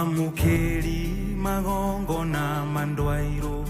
Mwamũkĩri magongona mandwairwo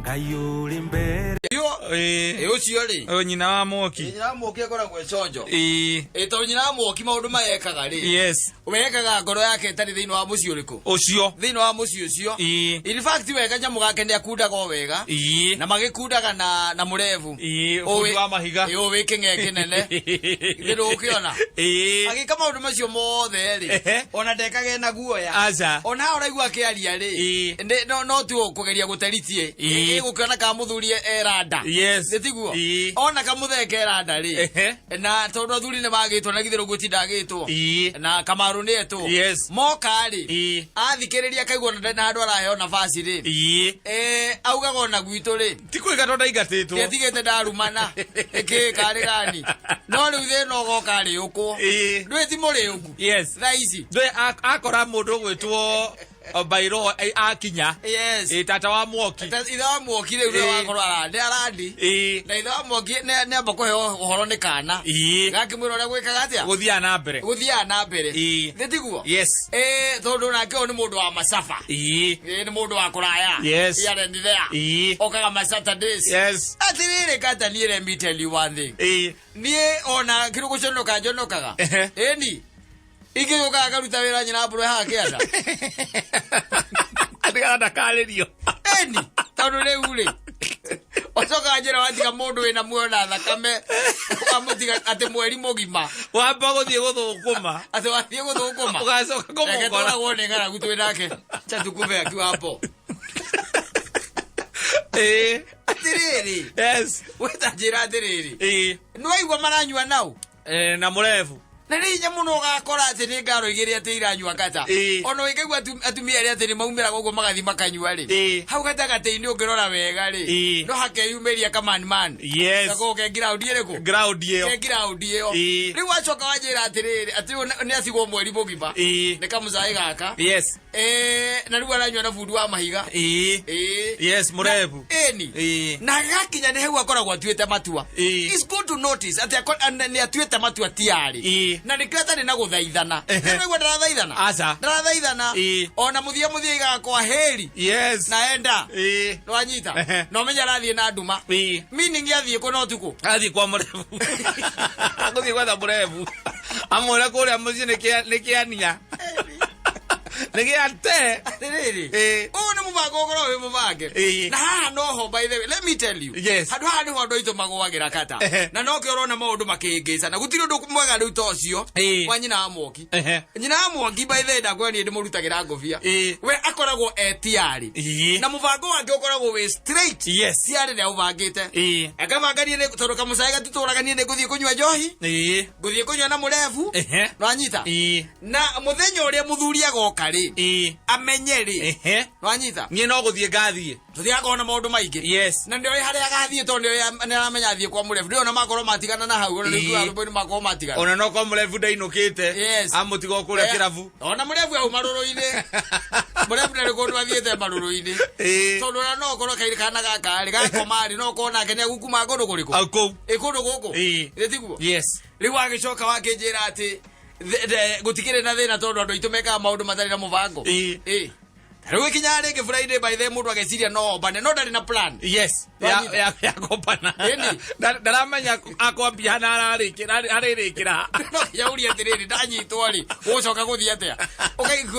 Ngai ũrĩ mbere. Yo, Ĩĩ. ĩ ũcio rĩ. Ũyũ nyina wa mwoki. Nyina wa mwoki akoragwo e conjo. Ĩĩ. Ĩ tondũ nyina wa mwoki maũndũ maya ekaga rĩ. Yes. We ekaga ngoro yake ĩtarĩ thĩinĩ wa mũciĩ ũrĩkũ? Ũcio. Thĩinĩ wa mũciĩ ũcio. Ĩĩ. In fact we kanyamũ gake nĩ akundaga o wega. Ĩĩ. Na magĩkundaga na na mũrebu. Ĩĩ, bundi wa mahiga. Ĩ ũyũ wĩ kĩng'ee kĩnene. Githĩ ndũgũkĩona? Ĩĩ. Agĩka maũndũ macio mothe rĩ. Ehe. Ona ndekage na guoya. Aca. Ona haha ũraigua akĩaria rĩ. Ĩĩ. No tu kũgeria gũteritie. Ĩĩ. Ĩgũkĩona ka mũthuri eranda. Yes. Nĩ tiguo? Ĩĩ. Ona kamũthee keranda rĩ. Ehe. Na tondũ athuri nĩ magĩtwo na githĩ rũguo tindagĩtwo. Ĩĩ. Na kamaru nĩ etwo. Yes. Moka rĩ. Ĩĩ. Athikĩrĩria akaigua ona na handũ araheo nabasi rĩ. Ĩĩ. Augaga ona gwitũ rĩ. Ti kũiga tondũ ndaingatĩtwo. Ndiatigĩte ndarumana. Ĩkĩ karĩ gani. No rĩu thĩna ũgoka arĩũkwo. Ĩĩ. Ndũĩ ti mũrĩũku. Yes. Thaa ici. Ndũĩ akora mũndũ ũgwĩtwo bairo akinya. Yes. Ĩĩ, tata wa mwoki. Ithe wa mwoki rĩu nĩwe Ĩĩ. wakorwo arandi arandi. Ĩĩ. Na ithe wa mwoki nĩ amba kũheo ũhoro nĩ kana. Ĩĩ. Gakĩmwĩra ũrĩa gwĩkaga atĩa? Gũthiaga na mbere. Gũthiaga na mbere. Ĩĩ. Nĩ tiguo? Yes. Tondũ nake ũyũ nĩ mũndũ wa macaba. Ĩĩ. Ĩĩ, nĩ mũndũ wa kũraya. Yes. Here and there. Ĩĩ. Okaga ma Saturdays. Yes. Atĩrĩrĩ kata niĩ let me tell you one thing. Ĩĩ. Niĩ ona kĩrĩ gũconoka njonokaga. Ehe. Ĩni. Ingĩgĩũkaga ngaruta wĩra nyina mbũrũ haha kĩanda. Atigana ndakarĩrio. Ĩni. Tondũ rĩu rĩ. Ũcokaga njĩra watiga mũndũ wĩna muoyo na thakame ũkamũtiga atĩ mweri mũgima. Wamba gũthiĩ gũthũkũma. Atĩ wathiĩ gũthũkũma. Ũgacoka Reke kũmũkora. tũragwo nĩ ng'aragu twĩ nake. Chatukuve akiwa hapo. Ĩĩ. Atĩrĩrĩ. Yes. Weta njĩra atĩrĩrĩ. Ĩĩ. Nĩwaigua maranyua nau? Na mũrebu. Na nĩ hinya mũno ũgakora atĩ nĩ ngaro igĩrĩ atĩ iranyua kata. Ĩĩ. Ona ũngĩigua atumia arĩa atĩ nĩ maumĩraga ũguo magathiĩ makanyua rĩ. Ĩĩ. Hau gatagatĩ-inĩ ũngĩrora wega rĩ. Ĩĩ. No hakeyumĩria kaman man. Yes. Gakoragwo ke ground ĩrĩkũ? Ground ĩyo. Ke ground ĩyo. Ĩĩ. Rĩu wacoka wanjĩra atĩrĩrĩ atĩ ũyũ nĩ atigwo mweri mũgima. Ĩĩ. Nĩ kamũcaĩ gaka. Yes. Na rĩu aranyua na bundi wa mahiga. Ĩĩ. Ĩĩ. Yes, mũrebu. Ĩni. Ĩĩ. Na gakinya nĩ hau akoragwo atuĩte matua. Ĩĩ. It's good to notice atĩ nĩ atuĩte matua tiarĩ. Ĩĩ. Na nĩkĩo atarĩ na gũthaithana. Ehe. Nĩwaigua ndarathaithana? Aca. Ndarathaithana. Ĩĩ. Ona mũthia mũthia aigaga kwa heri. Yes. Na enda. Ĩĩ. Nĩwanyita? Ehe. Na ũmenye arathiĩ na nduma. Ĩĩ. Meaning athiĩ kũ na ũtukũ? Athiĩ kwa mũrebu. Agũthiĩ gwetha mũrebu. Amwĩre kũrĩa mũciĩ nĩ kĩania. Nĩ gĩa te. Atĩrĩrĩ. Ĩĩ. Ũyũ nĩ mũbango ũkoragwo wĩ mũbange. Ĩĩ. Na haha noho by the way, let me tell you. Yes. Handũ haha nĩho andũ aitũ magũagĩra kata. Ehe. Na nokĩo ũrona maũndũ makĩhĩngĩcana. Gũtirĩ ũndũ mwega rĩu ta ũcio. Ĩĩ. Wa nyina wa Mwoki. Ehe. Nyina wa Mwoki by the way ndakwĩra niĩ ndĩmũrutagĩra ngũbia. Ĩĩ. We akoragwo e tiarĩ. Ĩĩ. Na mũbango wake ũkoragwo wĩ straight. Yes. Tiarĩ nĩ aũbangĩte. Ĩĩ. Akabanga niĩ nĩ tondũ kamũcaĩ gatitũraga niĩ nĩ ngũthiĩ kũnyua njohi. Ĩĩ. Ngũthiĩ kũnyua na mũrebu. Ehe. Nĩwanyita? Ĩĩ. Na mũthenya ũrĩa mũthuri agoka rĩ. Ĩĩ. Amenye rĩ. Ehe. Nĩwanyita? Niĩ no gũthiĩ ngathiĩ. Tũthiaga kuona maũndũ maingĩ. Yes. Na nĩoĩ harĩa agathiĩ tondũ nĩ aramenya athiĩ kwa mũrebu. Ndĩrona makorwo matigana na hau. Ona Ĩĩ. nĩ rwĩmbo-inĩ makorwo matigana. Ona no kwa mũrebu ndainũkĩte. Yes. Amũtiga o kũrĩa kĩrabu. Ona mũrebu auma rũrũ-inĩ. Mũrebu ndarĩ kũndũ athiĩte marũrũ-inĩ. Ĩĩ. Tondũ ona no ũkorwo kairĩ kana gaka rĩ gakoma rĩ no ũkorwo nake nĩ agukuma kũndũ kũrĩkũ? Au kũu. Ĩ kũndũ gũkũ? Ĩĩ. Ĩ tiguo? Yes. Rĩu wagĩcoka wakĩnjĩra atĩ gũtikĩrĩ na thĩna tondũ andũ aitũ mekaga maũndũ matarĩ na mũbango. Ĩĩ. Ĩĩ. Rĩu ĩkinyaga rĩngĩ Friday by the mũndũ ageciria no ombane no ndarĩ na plan. Yes. Ya Wanyita? ya kombana. Ĩni. Ndaramenya akwambia na ararĩkĩra arĩrĩkĩra. No nginya ũrie atĩrĩrĩ ndanyitwo rĩ gũcoka gũthiĩ atĩa?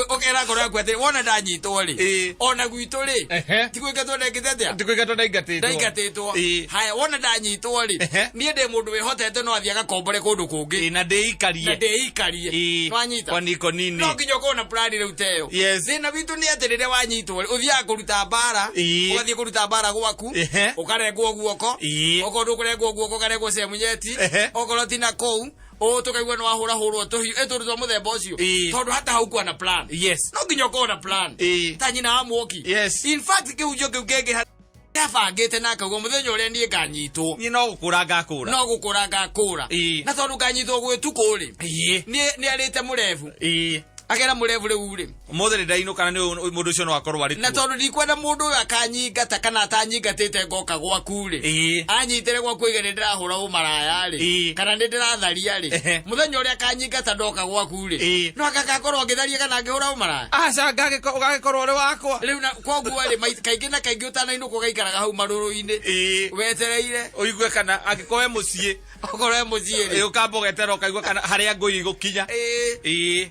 Ũkera ngoro yaku atĩrĩ wona ndanyitwo rĩ Ĩĩ. ona gwitũ rĩ Ehe. ti gwĩkĩtwo ndekĩte atĩa? Ti gwĩkĩtwo ndaingatĩtwo. Ndaingatĩtwo. Ĩĩ. Haya wona ndanyitwo rĩ Ehe. niĩ ndĩ mũndũ wĩhotete no athiĩ agakombore kũndũ kũngĩ. Ĩĩ, na ndĩikarie. Na ndĩikarie. Ĩĩ. Nĩwanyita? Kwa niko nini. No nginya ũkorwo na plan rĩu ta ĩyo. Yes. Thĩna witũ nĩ atĩ rĩrĩa wanyitwo rĩ ũthiaga kũruta mbara. Ĩĩ. Ũgathiĩ kũruta mbara gwaku. Ehe. Ũkarengwo guoko. Ĩĩ. Okorwo ndũkũrengwo guoko ũkarengwo sehemu nyeti. Ehe. Okorwo ti na kũu ũ tũkaigua nĩ wahũrahũrwo tũhiũ ĩ tũndũ twa mũthemba ũcio. Ĩĩ. Tondũ hata haukuwa na plan. Yes. No nginya ũkorwo na plan. Ĩĩ. Ta nyina wa Mwoki. Yes. In fact kĩhunjio kĩu kĩngĩ abangĩte na akauga mũthenya ũrĩa niĩ nganyitwo. Niĩ no gũkũra ngakũra. No gũkũra ngakũra. Ĩĩ. Na tondũ nganyitwo gwĩ tukũ rĩ. Ĩĩ. Nĩ arĩte mũrebu. Ĩĩ. Akera mũrebu rĩu rĩ. Ũmũthĩ nĩ ndainũka na nĩ mũndũ ũcio no akorwo arĩ Na kuo. tondũ ndikwenda mũndũ ũyũ akanyingata kana atanyingatĩte ngoka gwaku rĩ, anyitĩre gwaku aige nĩ ndĩrahũra ũmaraya rĩ, kana nĩ ndĩratharia rĩ, mũthenya ũrĩa akanyingata ndoka gwaku rĩ, no akagakorwo ngĩtharia kana ngĩhũra ũmaraya. Aca, ũgagĩkorwo ũrĩ wakwa. Rĩu na koguo rĩ, kaingĩ na kaingĩ ũtanainũka ũgaikaraga hau marũrũ-inĩ wetereire Ũigue kana angĩkorwo e mũciĩ. Okorwo e mũciĩ rĩ. Ũkamba ũgeterera ũkaigua kana harĩa ngũi igũkinya.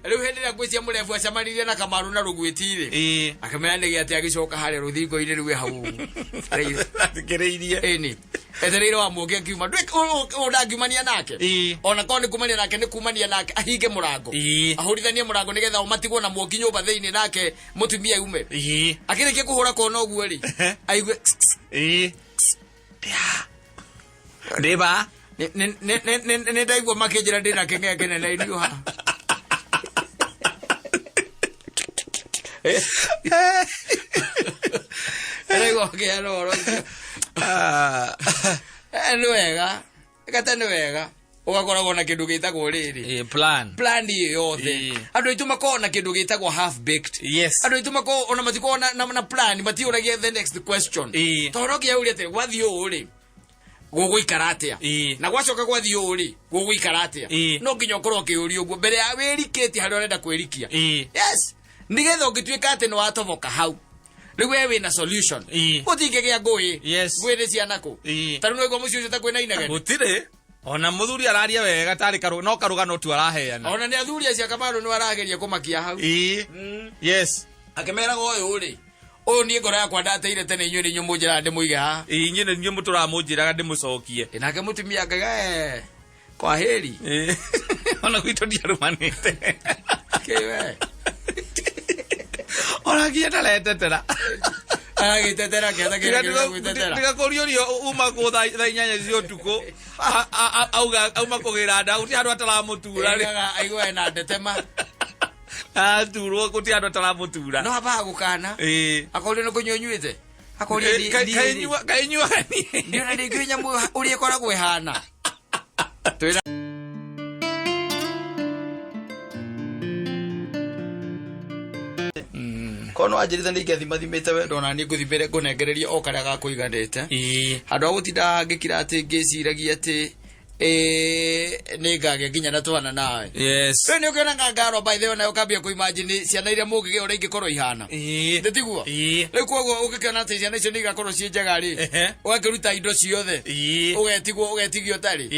Rĩu hĩndĩ ĩrĩa ngwĩcia mũrebu acemanirie na Kamaru na Rũgwĩti rĩ, akĩmenya nĩ gĩatĩ agĩcoka harĩa rũthingo-inĩ rĩu e hau ũguo. Athikĩrĩirie. Ĩni etereire wa muoke akiuma ũyũ ndangiumania nake. Ona korwo nĩ kumania nake, nĩ kumania nake ahinge mũrango, ahũrithanie mũrango nĩgetha o matigwo na muoki nyũmba thĩinĩ, nake mũtumia aume. Akĩrĩkia kũhũra kona ũguo rĩ, aigue Ndĩba. Nĩ ndaigua makĩnjĩra ndĩna kĩng'ee kĩnene irio haha. Ndaigua makĩheana ũhoro ũcio. Nĩ wega gata, nĩ wega ũgakoragwo na kĩndũ gĩtagwo rĩrĩ, Plan. Plan ĩyo yothe. Andũ aitũ makoragwo na kĩndũ gĩtagwo half baked. Andũ aitũ makoragwo ona matikoragwo na plan, matiũragia the next question. Tondũ no nginya ũrie atĩ gwathiĩ ũũ rĩ, gũgũikara atĩa? Na gwacoka gwathiĩ ũũ rĩ, gũgũikara atĩa? No nginya ũkorwo ũkĩũria ũguo mbere ya wĩrikĩtie harĩa ũrenda kwĩrikia. Yes, nĩgetha ũngĩtuĩka atĩ nĩ watoboka hau rĩu, we wĩna solution. Gũtingĩgĩa ngũĩ. Ngũĩ nĩ cianakũ? Ta rĩu nĩwaigua mũciĩ ũcio ta kwĩna inegene? Gũtirĩ ona mũthuri araria wega tarĩ no karũgano tu araheana. Ona nĩ athuri acio Kamaru nĩ arageria kũmakia hau. Yes. Akĩmeraga ũyũ rĩ, ũyũ niĩ ngoro yakwa ndateire tene, inyuĩ nĩ inyuĩ mũnjĩraga ndĩmũige haha. Inyuĩ nĩ inyuĩ mũtũramũnjĩraga ndĩmũcokie. Ĩ, nake mũtumia akaiga, "Eh, kwa heri." Ona gwitũ ndiarũmanĩte. Kĩwe. Ona nginya ndaretetera. Aragĩtetera kĩatha kĩrĩa kĩrĩa gwĩtetera. Tiga kũriũrio uma kũ thaa 8 cia ũtukũ, auga auma kũgĩra nda, gũtirĩ handũ ataramũtura rĩ. Aiguaga aiguaga na ndetema. Aturwo, gũtirĩ handũ ataramũtura. No ambaga gũkana. Akorio nĩ kũnyua ũnyuĩte, akoria Kainyuaga niĩ. Ndiona ndĩngĩũĩ nyamũ ũrĩa ĩkoragwo ĩhana. Twĩna korwo no wanjĩrĩte nĩ ingĩathimathimĩte wendo, ona niĩ ngũthimĩre ngũnengererie o karĩa gakũiganĩte, handũ ha gũtinda ngĩkira atĩ ngĩciragia atĩ nĩ ngagĩa nginya na twana nawe. Rĩu nĩ ũkĩona ngangaro by the way, nayo ũkambia kũimagine ciana iria mũngĩgĩa ũrĩa ingĩkorwo ihana. Nĩ tiguo? Rĩu koguo ũngĩkĩona atĩ ciana icio nĩ igakorwo ciĩ njega rĩ, ũgakĩruta indo ciothe, ũgetigwo ũgetigio ũtarĩ,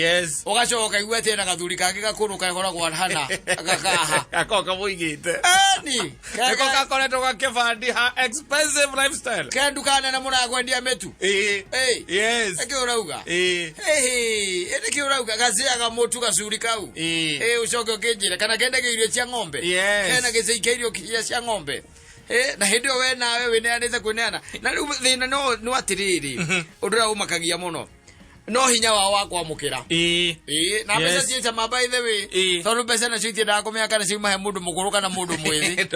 ũgacoka ũkaigua atĩ ena gathuri kangĩ gakũrũ gakoragwo hana gakaha. Gako kamũigĩte. Eni. Nĩko gakoretwo gakĩbandi ha expensive lifestyle. Ke nduka nene mũrakwendia mĩtu. Ĩ. Ĩkĩ ũrauga? Ĩndĩ ũrauga gacĩaga mũtu gacuri kau. Ĩ, ũcoke ũkĩnjĩre kana kendagia irio cia ng'ombe. Kena gĩcĩi kĩa irio iria cia ng'ombe. Ĩ, na hĩndĩ ĩyo we nawe wĩneanĩte kwĩneana, na rĩu thĩna no nĩ atĩrĩrĩ, ũndũ ũrĩa ũmakagia mũno no hinya wao wa kwamũkĩra. Ĩ, na mbeca ciĩ cama by the way, tondũ mbeca nacio itiendaga kũmenya kana ciuma he mũndũ mũkũrũ kana mũndũ mwĩthĩ.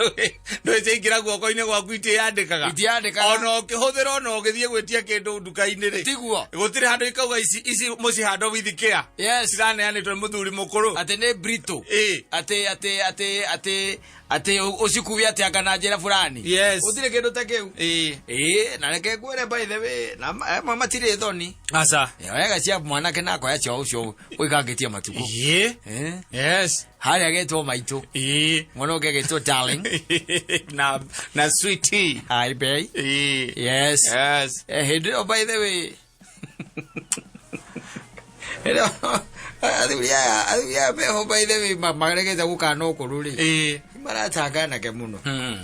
Ndũĩ ciaingĩra guoko-inĩ gwaku itiĩyandĩkaga. Itiandĩkaga. Ona ũkĩhũthĩra, ona ũgĩthiĩ gwĩtia kĩndũ nduka-inĩ rĩ, Tiguo? Gũtirĩ handũ ikauga ici ici mũcihando with care. Ciraneanĩtwo nĩ mũthuri mũkũrũ. Atĩ nĩ britũ. Atĩ atĩ atĩ atĩ atĩ ũcikuwe atĩ anga na njĩra fulani. Gũtirĩ kĩndũ ta kĩu. Ĩ, na reke ngwĩre by the way, na amwe matirĩ thoni. Aca. Wega cia mwanake na akoya cia ũcio ũikangĩtie matukũ. Harĩa agetwo maitũ, mwana ũngĩ agetwo darling. Na sweetie. Hi babe. Yes. Hĩndĩ ĩyo by the way, hĩndĩ ĩyo, athuri aya meho by the way maregete gũkana ũkũrũ rĩ, maratanga anake mũno.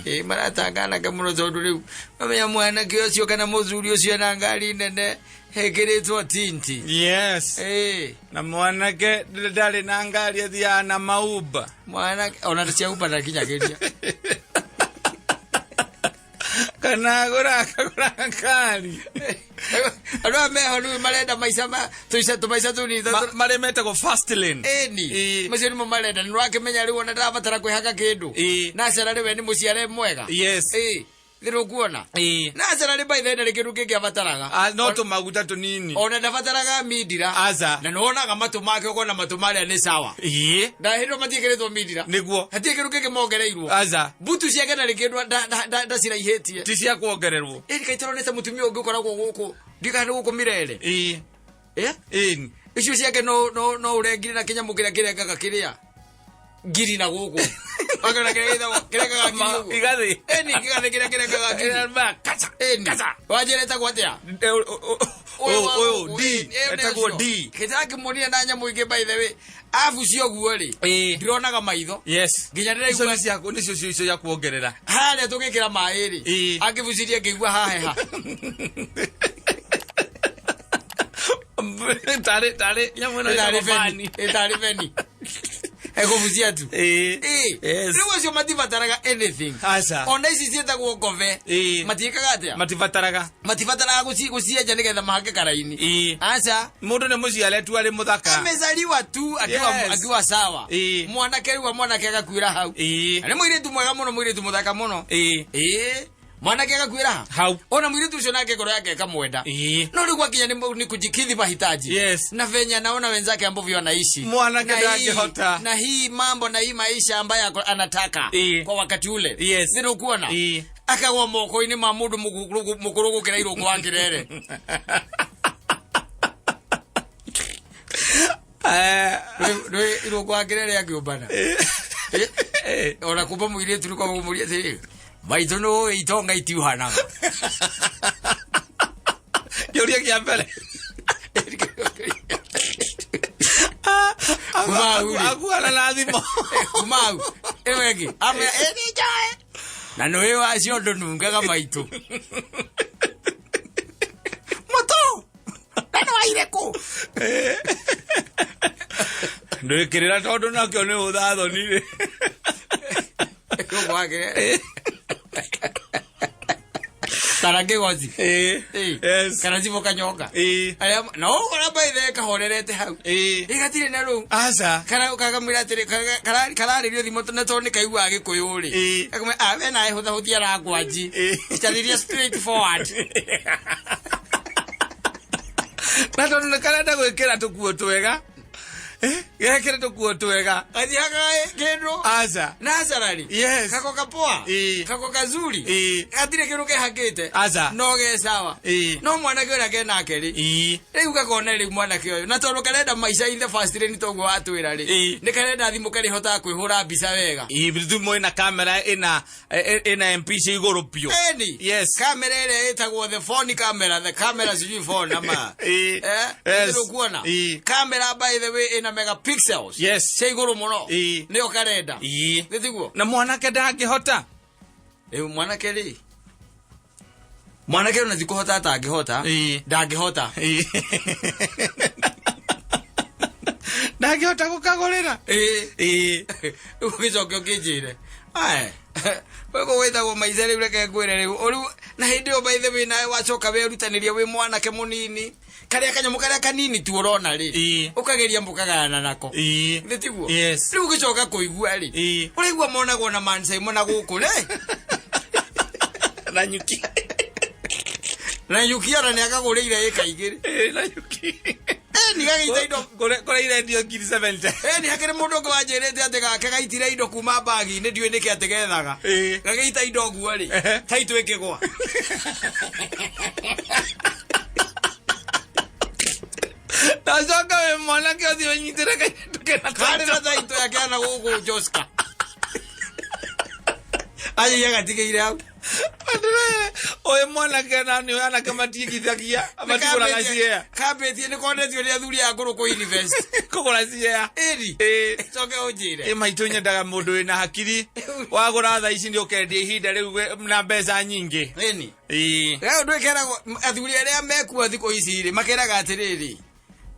Ĩ, maratanga anake mũno, tondũ rĩu mamenya mwanake ũcio kana mũthuri ũcio ena ngari nene ĩkĩrĩtwo tinti. Na mwanake ndarĩ na ngari, athiaga na mauba. Mwanake ona cia uba ndakinyagĩria. Kana agũra akagũra ngari. Andũ aya meho rĩu marenda maica ma tũica tũmaica tũnini. Marĩa metagwo fast lane. Ĩni. Macio nĩmo marenda, nĩ ũrakĩmenya rĩu ona ndarabatara kwĩhaka kĩndũ. Na acara rĩwe nĩ mũciare mwega. Thĩrũkuona Ĩĩ. naturally by the ndarĩ kĩndũ kĩngĩ abataraga. Ah, no tũmaguta tũnini. Ona ndabataraga mindira. Aca. Na nĩwonaga matũ make, ũkona matũ marĩa nĩ sawa. Ĩĩ. Ndahĩndwo matiĩkĩrĩtwo mindira. Nĩguo. Hatirĩ kĩndũ kĩngĩ mongereirwo. Aca. Mbutu ciake ndarĩ kĩndũ ndaciraihĩtie. Ti cia kuongererwo. Ĩĩ, kaitaronete mũtumia ũngĩ ũkoragwo gũkũ, ndikana nĩ gũkũ Mirere. Ĩĩ. Eh? Ĩĩ. Icio ciake no ũrengire na kĩnyamũ kĩrĩa kĩrengaga kĩrĩa ngiri na gũkũ. Wakĩona kĩrĩa gĩtagwo kĩrengaga ngiri ũguo. Igathĩ. Ĩni, kĩgathĩ kĩrĩa kĩrengaga ngiri. Kaca. Ĩni. Kaca. Wanjĩra ĩtagwo atĩa? Ũyũ ũyũ D. Etagwo D. Kĩtakĩmuonire na nyamũ ingĩ, by the way. Abu cio ũguo rĩ. Ĩĩ. Ndironaga maitho. Yes. Nginya Icio ndĩraigua nĩ cia nĩcio cio cia kuongerera. Harĩa tũgĩkĩra maĩ rĩ. Ĩĩ. Angĩbucirie ngĩigua haheha. Tarĩ nyamũ ĩno Ĩtarĩ ĩtagwo beni. bani. Ĩtarĩ beni. Ekũbucia tu. Ĩĩ. Ĩĩ. Yes. Rĩu acio matibataraga anything. Aca. Ona ici ciĩtagwo ngove. Ĩĩ. Matiĩkaga atĩa? Matibataraga. Matibataraga gũcienja nĩgetha mahake karaini. Ĩĩ. Aca. Mũndũ nĩ mũciare tu arĩ mũthaka. Amezaliwa tu akiwa, Yes. akiwa sawa. Ĩĩ. Mwanake rĩu mwanake agakuĩra hau. Ĩĩ. Na nĩ mũirĩtu mwega mũno, mũirĩtu mũthaka mũno. Ĩĩ. Ĩĩ. Mwanake agakuĩra ha? Hau. Ona mũirĩtu ũcio nake ngoro yake ĩkamwenda. Ĩĩ. No rĩu gwakinya nĩ kujikidhi mahitaji. Yes. Na venye anaona wenzake ambavyo wanaishi. Mwanake Na hii- ndangĩhota. Na hii mambo na hii maisha ambayo anataka Ĩĩ. kwa wakati ule. Yes. Nĩũkuona? Ĩĩ. Akagwa moko-inĩ ma mũndũ mũkũrũ gũkĩra irũngũ wa kĩrere. Eh. Rĩ irũngũ wa kĩrere akĩũmbana. Eh. Ona kumba mũirĩtu nĩ kwa kũmũria atĩrĩrĩ, maitũ nĩ ũĩ itonga itiuhanaga. Kĩũria kĩa mbere. Kuma hau rĩ. Akuana na thimũ. Kuma hau ĩyo ĩngĩ amwĩra ĩ nĩ njoe na nĩ wĩ wacio ndũnungaga maitũ mũtũ na nĩ waire kũ. Ndwĩkĩrĩra tondũ nakĩo nĩ ũthathoni rĩ. Irũngũ wa kĩrere kana kĩgoci. Ĩĩ. Ĩ. Yes. Kana cibũ kanyonga. Ĩĩ. Arĩa na ũgora baithe kahorerete hau. Ĩĩ. Ĩ gatirĩ na rũu. Aca. Kana kakamwĩra atĩrĩ kararĩrio thimũ na tondũ nĩ kaiguaga gĩkũyũ rĩ. Ĩĩ. Gakamwĩra, ah, we nawe hũthahũthia rangwanji. Ĩĩ. Carĩria straight forward. Na tondũ nĩ karenda gwĩkĩra tũkuo twega. Eh, gekĩre tũkuo twega. Gathiaga kĩndũ. Aca. Naturally. Yes. Kako kapoa. Ĩĩ. Kako kazuri. Ĩĩ. Gatirĩ kĩndũ kehakĩte. Aca. No ge sawa. Ĩĩ. No mwanake ũrĩa kenake rĩ. Ĩĩ. Rĩu gakona rĩu mwanake ũyũ na tondũ karenda maica in the first lane toguo watwĩra rĩ. Ĩĩ. Nĩ karenda thimũ karĩhotaga kwĩhũra mbica wega. Ĩĩ, thimũ ĩna kamera ĩna MP cia igũrũ biũ. Eni. Yes. Kamera ĩrĩa ĩtagwo the phone camera, the camera sijui phone ama. Ĩĩ. Eh? Yes. Nĩ kuona. Ĩĩ. Kamera by the way ĩna megapixels. Yes. Cia igũrũ mũno. Ĩĩ. Nĩyo karenda. Ĩĩ. Nĩ tiguo? Na mwanake ndangĩhota. Rĩu mwanake rĩ. Mwanake ona thikũhota atangĩhota. Ĩĩ. Ndangĩhota. Ĩĩ. Ndangĩhota gũkagũrĩra. Ĩĩ. Ĩĩ. Rĩu ũgĩcoke ũkĩnjĩre. Ae. Gũkũ gwĩtagwo maica rĩu reke ngwĩre rĩu. Rĩu na hĩndĩ ĩyo by the way nawe wacoka werutanĩria wĩ mwanake mũnini. Karĩa kanyamũ karĩa kanini tu ũrona rĩ. Ĩĩ. Ũkageria mũkagayana nako. Ĩĩ. Nĩ tiguo? Yes. Rĩu ũgĩcoka kũigua rĩ. Ĩĩ. Ũraigua monagwo na Man Simon na gũkũ rĩ. Na nyuki. Na nyuki ona nĩ akagũrĩire ĩka igĩrĩ. Ĩĩ, na nyuki. Ĩni gagĩita indo. Kũrĩa irendio ngiri 70. Ĩni hakĩrĩ mũndũ ũngĩ wanjĩrĩte atĩ gake gaitire indo kuma mbagi-inĩ ndiũĩ nĩkĩ atĩ gethaga. Ĩĩ. Gagĩita indo ũguo rĩ. Ehe. Taitũ ĩkĩgwa. Na ũcoke wĩ mwanake ũthiĩ ũnyitĩre kairĩtu kena Karĩ na taitũ yake ana gũkũ Joska. Aje agatigĩire hau. Ũyũ mwanake na nĩ anake matiigithagia matigũraga ciea. Kambĩtie nĩ konetio nĩ athuri a ngũrũ kũ invest. Kũgũra ciea. Ĩni. Ĩĩ. Coke ũnjĩre. Ĩ maitũ nyendaga mũndũ wĩna hakiri wagũra thaa ici nĩ ũkendia ihinda rĩu na mbeca nyingĩ. Ĩni. Ĩĩ. Rĩu ndwĩkeragwo athuri arĩa mekuo thikũ ici rĩ makeraga atĩrĩrĩ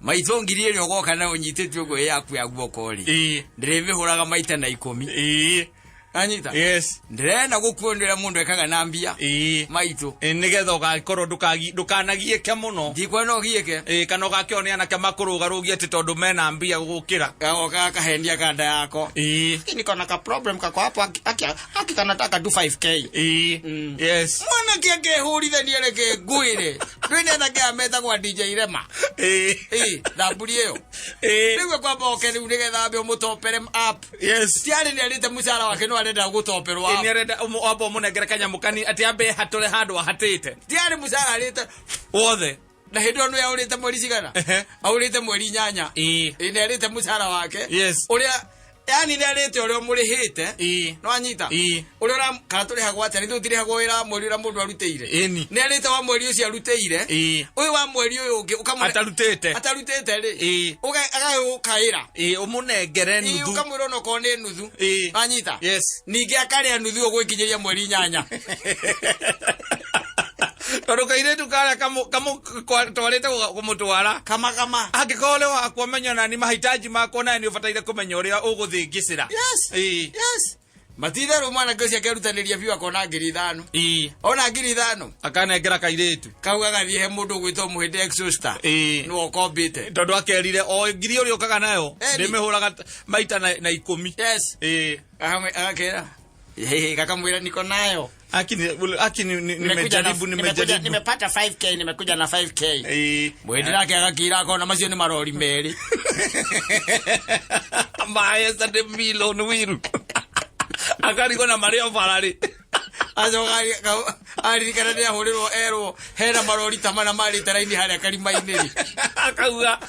maitũ ngiri ĩrĩa ũgoka nayo ũnyitĩte ũguo ĩ yaku ya guoko rĩ Ĩĩ. ndĩrĩmĩhũraga maita na 10. Ĩĩ. Anyita. Yes. Ndĩrenda gũkuonia ũrĩa mũndũ ekaga na mbia. Ĩĩ. Maitũ. Ĩ, nĩgetha ũgakorwo ndũkanagiĩke mũno. Ndikwenda ũgiĩke. Ĩ, kana ũgakĩona anake makũrũgarũgie atĩ tondũ mena mbia gũgũkĩra. Gagoka gakahenia kanda yako. Ĩĩ. Lakini kona ka problem kako hapo aki kanataka tu 5K. Ĩĩ. Yes. Mwanake angĩhũrithania reke ngwĩre. Ndũĩ nĩ anake aya metagwo DJ Rema. Ĩĩ. Ĩĩ, thamburi ĩyo. Ĩĩ. Rĩu kwamba oke rĩu nĩgetha ambe ũmũtopere up. Yes. Tiarĩ nĩ arĩte mũcara wake no arenda gũtoperwo Ĩ, up. nĩ arenda amba ũmũnengere kanyamũ kani atĩ ambe hatũre handũ ahatĩte. Tiarĩ mũcara arĩte Wothe. na hĩndĩ ĩyo nĩ aũrĩte mweri cigana? Ehe. Aũrĩte mweri 8. Ĩĩ. Ĩ, nĩ arĩte mũcara wake. Yes. Ũrĩa yani nĩ arĩte ũrĩa ũmũrĩhĩte. Ĩĩ. No anyita. Ĩĩ. Ũrĩa kana tũrĩhagwo atĩa? Nĩ tũtirĩhagwo wĩra wa mweri ũrĩa mũndũ arutĩire. Ĩni. Nĩ arĩte wa mweri ũcio arutĩire. Ĩĩ. Ũyũ wa mweri ũyũ ũngĩ ũkamũne Atarutĩte. atarutĩte rĩ. Ĩĩ. Agagũkaĩra. Ĩĩ, ũmũnengere Ĩĩ, nuthu. ũkamwĩra onokorwo nĩ nuthu. Ĩĩ. Anyita. Yes. Ningĩ akarĩa nuthu ũgwĩkinyĩria mweri 8. Tondũ kairĩtu karĩa twarĩte kũmũtwara. Kama kama. Angĩkorwo ũrĩ wakwa menya nani mahitaji makwa nawe nĩ ũbataire kũmenya ũrĩa ũgũthĩngĩcĩra. Yes. Ĩĩ. Yes. Matitherũ mwanake ũcio akerutanĩria biũ akona ngiri 5. Ĩĩ. Ona ngiri 5. Akanengera kairĩtu. Kau gagathiĩ he mũndũ ũgwĩtwo Mũhĩndĩ Exhauster. Ĩĩ. Nĩwe ũkombĩte. Tondũ akerire o ngiri ũrĩa ũkaga nayo Eni. ndĩmĩhũraga maita na 10. Yes. Ĩĩ. Agakera. Hehe, kakamwĩra niko nayo. Akini nimejaribu nimejaribu. Nimepata 5K, nimekuja na 5K. Ĩĩ. Mũhĩndĩ nake agakira akona macio nĩ marori merĩ. Maesa de Milon Wiru. Akarigwo na marĩ o bararĩ. Acoka aririkana nĩ ahũrĩrwo erwo hena marori ta mana marĩte raini harĩa karima-inĩ rĩ. Akauga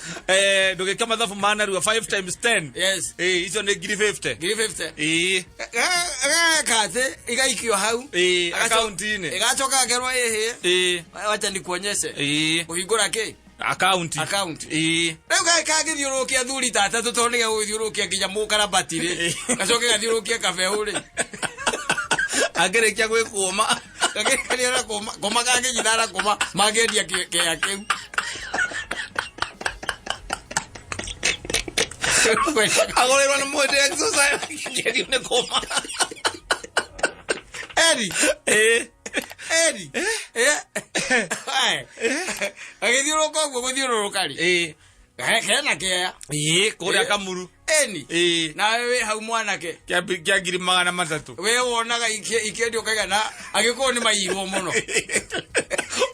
ndũgĩke mathabu ma narua 5 times 10. Yes. Ĩĩ, icio nĩ ngiri 50. Ngiri 50. Ĩĩ. Gageka atĩ igaikio hau. Ĩĩ, akaunti-inĩ. Igacoka akerwo ĩhĩ. Ĩĩ. Wacha nikuonyeshe. Ĩĩ. Kũhingũra kĩ? Akaunti. Akaunti. Ĩĩ. Rĩu kangĩthiũrũrũkia athuri ta atatũ tondũ nĩgegũgĩthiũrũrũkia nginya mũkarabati rĩ. Gacoke gathiũrũrũkie kabeũ rĩ. Angĩrĩkia gwĩkũma. Gakĩrĩkia na kũma, kũma kangĩnyita na kũma, mangĩendia kĩea kĩu. Agũrĩrwo nĩ mũndũ exercise kĩgerio nĩ kũma. Eri. Ĩĩ. Eri. Agĩthiũrũrũka ũguo gũthiũrũrũka rĩ. Ĩĩ. Kena kĩea. Ĩĩ, kũrĩa Kamuru. Eni. Ĩĩ. Nawe wĩ hau mwanake. Kĩa ngiri 300. We wonaga ikĩendio kaigana angĩkorwo nĩ maiyirwo mũno.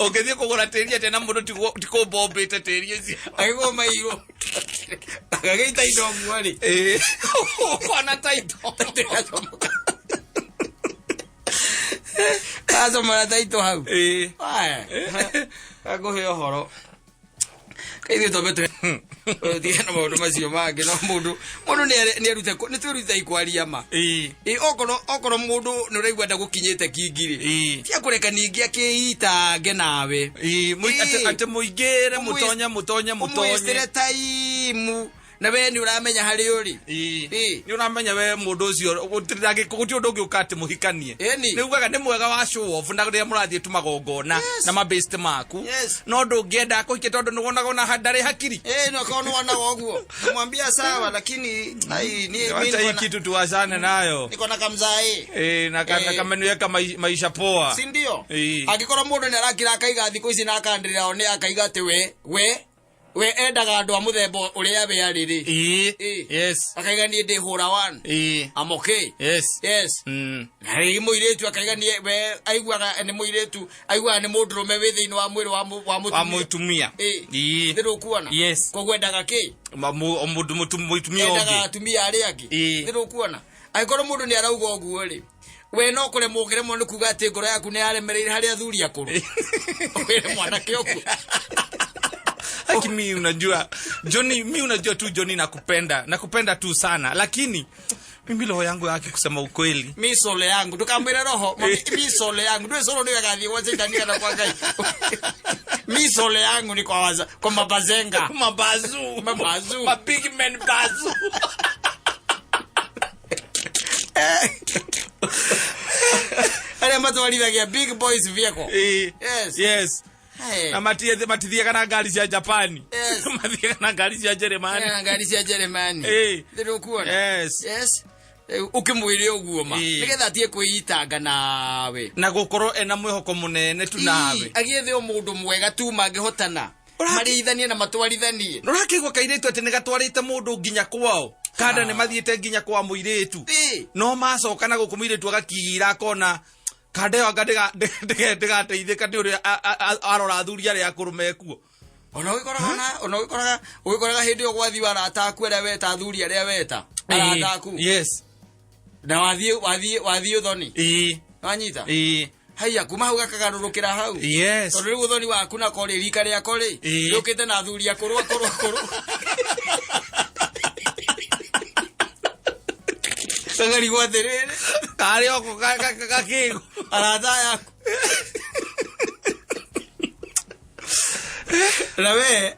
Ũngĩthiĩ kũgũra tĩri atĩa na mũndũ tikũmbombĩte tĩri ũcio. Angĩkorwo maiyirwo. Agagĩita indo ũguo rĩ. Ĩĩ. Ũkona taito. Gacomora taito hau. Ĩĩ. Ngũhe ũhoro. Kaithuĩ twambe tũtige na maũndũ macio mangĩ no mũndũ nĩ erute nĩ twĩrute kwaria ma. Ĩĩ. Ĩ, okorwo mũndũ nĩ ũraigua ndagũkinyĩte kingi rĩ. Ĩĩ. Tia kũreka ningĩ akĩitange nawe. Ĩĩ, atĩ mũingĩre mũtonye mũtonye mũtonye. Ũmwĩcĩre taimu na we nĩ ũramenya harĩ ũrĩ. Ĩĩ. Ĩĩ. Nĩ ũramenya we mũndũ ũcio gũtirĩ ũndũ ũngĩ ũka atĩ mũhikanie. Ĩni. Nĩ ugaga nĩ mwega wa show off na rĩrĩa mũrathiĩ tũmagongona Yes. na mabest maku. Yes. No ndũngĩenda akũhikie tondũ nĩ wonaga ona ndarĩ hakiri. No korwo nĩ wonaga ũguo. Namwambia sawa lakini ai ni Wacha hii kitu tuwachane nayo. niko na kamzae. Na kamenweka maisha poa. Si ndio? Ĩĩ. Angĩkorwo mũndũ nĩ arakira akaiga thikũ ici na akandĩrĩra o nĩ akaiga atĩ we endaga andũ a mũthemba ũrĩa we arĩ rĩ. Ĩĩ. Ĩĩ. Yes. Akaiga niĩ ndĩ hũra one. Ĩĩ. I'm okay. Yes. Yes. Na rĩngĩ mũirĩtu akaiga niĩ we aiguaga nĩ mũirĩtu aiguaga nĩ mũndũrũme wĩ thĩinĩ wa mwĩrĩ wa Wa mũtumia. mũtumia. Ĩĩ. Ĩĩ. Nĩ ndũkuona? Yes. Koguo endaga kĩ? Mũndũ mũtumia Endaga ũngĩ. atumia arĩa angĩ. Ĩĩ. Nĩ ndũkuona? Angĩkorwo mũndũ nĩ arauga ũguo rĩ, we no kũremwo ũkĩremwo nĩ kuga atĩ ngoro yaku nĩ yaremereire harĩ athuri akũrũ. Ũkĩre mwanake ũguo. Haki mi unajua Johnny, mi unajua tu Johnny nakupenda tu sana, lakini mimi roho yangu yake kusema ukweli mi sole yangu tukamwire roho mi sole yangu ndwe solo niwe gathie gwa Shetani kana kwa Ngai. Mi sole yangu ni kwa waza, kwa mabazenga. Mabazu. Mabazu. Ma big men bazu. Arĩa matwarithagia big boys vehicle. Yes. Yes. Hey. Na matithiaga na ngari cia Japani. Yes. Mathiaga na ngari cia Jeremani. Na ngari cia Jeremani. Ndĩrũkuona? Yes. Yes. Ũkĩmwĩre ũguo ma Ĩĩ. nĩgetha atige kwĩitanga nawe Na gũkorwo ena mwĩhoko mũnene tu nawe. Ii, agĩethe o mũndũ mwega tu mangĩhotana marĩithanie na matwarithanie. Nũrakĩigua kairĩtu atĩ nĩ gatwarĩte mũndũ nginya kwao kanda nĩ mathiĩte nginya kwa mũirĩtu. Ĩĩ. No macoka na gũkũ mũirĩtu agakira akona kanda ĩyo anga ndĩgateithĩka nĩ ũrĩa arora athuri arĩa akũrũ mekuo. Ona ũgĩkoraga ona ũgĩkoraga ũgĩkoraga hĩndĩ ĩyo gwathiĩ arata aku arĩa weta, athuri arĩa weta arata aku. Yes. Na wathiĩ ũthoni. Ĩĩ. Wanyita. Ĩĩ. Haiya, kuma hau gakagarũrũkĩra hau. Yes. Tondũ rĩu ũthoni waku nako rĩ, rika rĩako rĩ, Ĩĩ. rĩũkĩte na athuri akũrũ akũrũ akũrũ. Kagarigwo atĩrĩrĩ, karĩ oko gakĩgu arata aya aku na we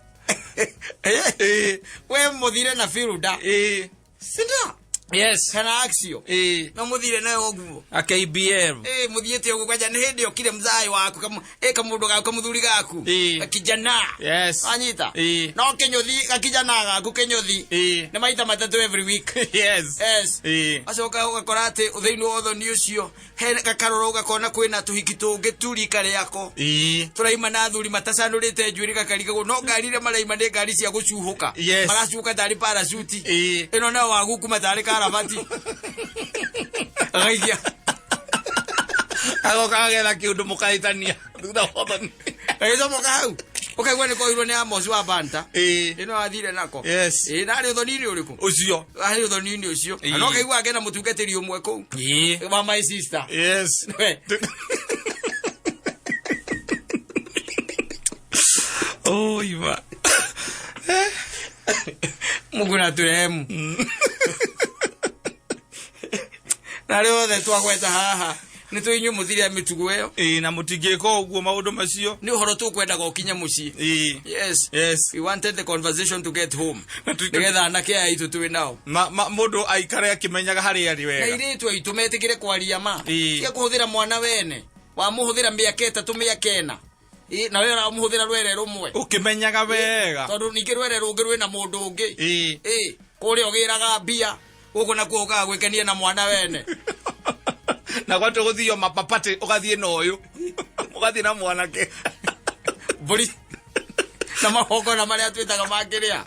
Ĩĩ. we mũthire na firuda. Ĩĩ. Sindio? Yes. Kana axio. Ĩĩ. No mũthire nayo ũguo. A KBM. Eh, mũthiĩte ũguo kwanja nĩ hĩndĩ okire mzai waku kamũndũ gaku kamũthuri gaku. Ĩĩ. Gakijana. Yes. Wanyita. Ĩĩ. No kĩnyũthi gakijana gaku kĩnyũthi. Ĩĩ. Nĩ maita matatũ every week. Yes. Yes. Ĩĩ. Acoka ũgakora atĩ thĩinĩ wa ũthoni ũcio he gakarora ũgakona kwĩna tũhiki tũngĩ tu rika rĩako. Ĩĩ. Tũraima na athuri matacanũrĩte njuĩrĩ gakarigagwo no ngari iria maraima nĩ ngari cia gũcuhũka. Yes. Maracuhũka tarĩ parachute. Ĩĩ. Ĩno nayo wagukuma tarĩ karabati. Agaikia. Agoka agetha kĩũndũ mũkahĩtania thutha wa ũthoni. Gagĩcomoka hau. Ũkaigua nĩ koirwo nĩ Amos wa Banta. Ĩĩ. Ĩno athire nako. Yes. Ĩĩ, na arĩ ũthoni-inĩ ũrĩkũ? Ũcio. Arĩ ũthoni-inĩ ũcio. Ĩĩ. Na no kaigua akena mũtungatĩri ũmwe kũu. Ĩĩ. Wa my sister. Yes. We. Oh, Iva. Mungu na turehemu. Na arĩa othe twagweta haha nĩ tũ inyuĩ mũthire mĩtugo ĩyo. Ĩĩ, na mũtingĩka ũguo maũndũ macio. Nĩ ũhoro tũkwendaga ũkinye mũciĩ. Ĩĩ. Yes. Yes. We wanted the conversation to get home. Na tu- Nĩgetha anake aya aitũ twĩ nao. Mũndũ aikare akĩmenyaga harĩa arĩ Na wega. airĩtu aitũ metĩkĩre kwaria ma. Ĩĩ. Tia kũhũthĩra mwana wene. Wamũhũthĩra mĩaka ĩtatũ mĩaka ĩna. Ĩĩ, na we ũramũhũthĩra rwere rũmwe. Ũkĩmenyaga wega. Tondũ ningĩ rwere rũngĩ rwĩna mũndũ ũngĩ. Ĩĩ. Ĩĩ, kũrĩa ũgĩraga mbia, gũkũ nakuo ũkaga gwĩkenia na mwana wene. Na gwatũ gũthio mapapatĩ ũgathiĩ na ũyũ. Ũgathiĩ na mwanake. Mbũri na magongona marĩa twĩtaga makĩrĩa.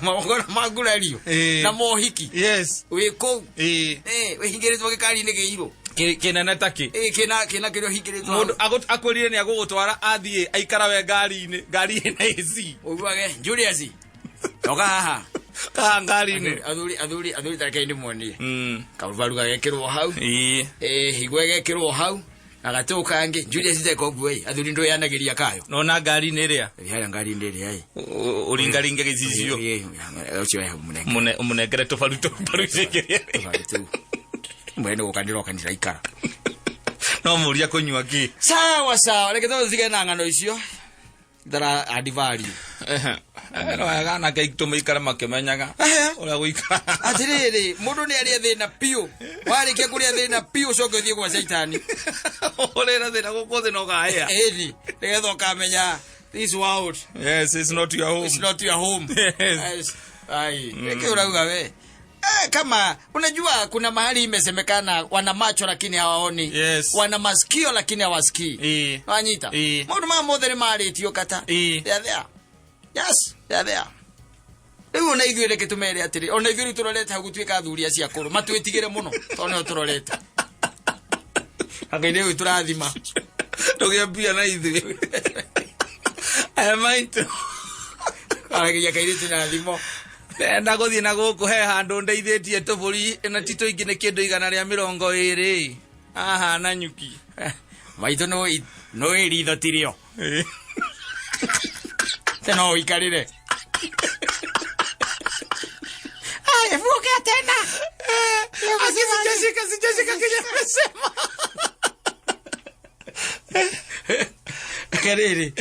Magongona ma ngurario Ĩĩ. na mohiki. Yes. Wĩ kũu. Ĩĩ. Ĩĩ, wĩhingĩrĩtwo gĩkari-inĩ kĩirũ. Kĩnene ta kĩ. Ĩĩ, kĩna kĩrĩa ũhingĩrĩtwo hau. Mũndũ akwĩrire nĩ agũgũtwara athiĩ aikara we ngari-inĩ, ngari ĩna AC. Ũiguage Julius. Toka haha. Kaha ngari-inĩ. Athuri tareke ndĩmuonie. Karubaru gagekĩrwo hau. Ĩĩ. Ĩĩ, higwe ĩgekĩrwo hau. Na gatũ kangĩ. Julius teka ũguo ĩ, athuri ndũyanagĩria kayo. Nona ngari-inĩ ĩrĩa. Harĩa ngari-inĩ ĩrĩa ĩ. Ũringaringe gĩcicio. Ĩĩ, ũcio we mũnenge. Mũnengere tũbaru tũbaru cingĩ. Tũbaru tũu. Mwene gũka ndĩroka ndĩraikara. No mũria kũnyua kĩ. Sawa sawa, reke tũtige na ng'ano icio. That add value. No wega anake aitũ maikare makĩmenyaga ũrĩa gũikara. Atĩrĩrĩ, mũndũ nĩ arĩe thĩna biũ. Warĩkia kũrĩa thĩna biũ ũcoke ũthiĩ gwa caitani. Ũrĩra thĩna gũkũ thĩ no ũkahĩa. Ĩni, nĩgetha ũkamenya this world Yes, it's not your home. is not your home. Yes. Yes. Ai, nĩkĩ ũrauga we? Kama unajua kuna mahali imesemekana wana macho lakini hawaoni. Yes. Wana masikio lakini hawasikii. Ĩĩ. Wanyita. Ĩĩ. Maũndũ maya mothe nĩ marĩtio kata. Ĩĩ. They are there. Yes, they are there. Rĩu ona ithuĩ reke tũmere atĩrĩ, ona ithuĩ rĩu tũrorete hau gũtuĩka athuri acio akũrũ, matwĩtigĩre mũno tondũ nĩo tũrorete. Anga rĩu tũrathima. Ndũgĩe mbia na ithuĩ. Aya maitũ. Arageria kairĩtu na thimo. Ndenda gũthiĩ na gũkũ he handũ ndeithĩtie tũbũri na ti tũingĩ nĩ kĩndũ 120. Haha na nyuki. Maitũ no ĩ ritho tirĩo. Te no ũikarĩre. Aya, vuka tena. Sijashika, sijashika kenye amesema. Karĩrĩ.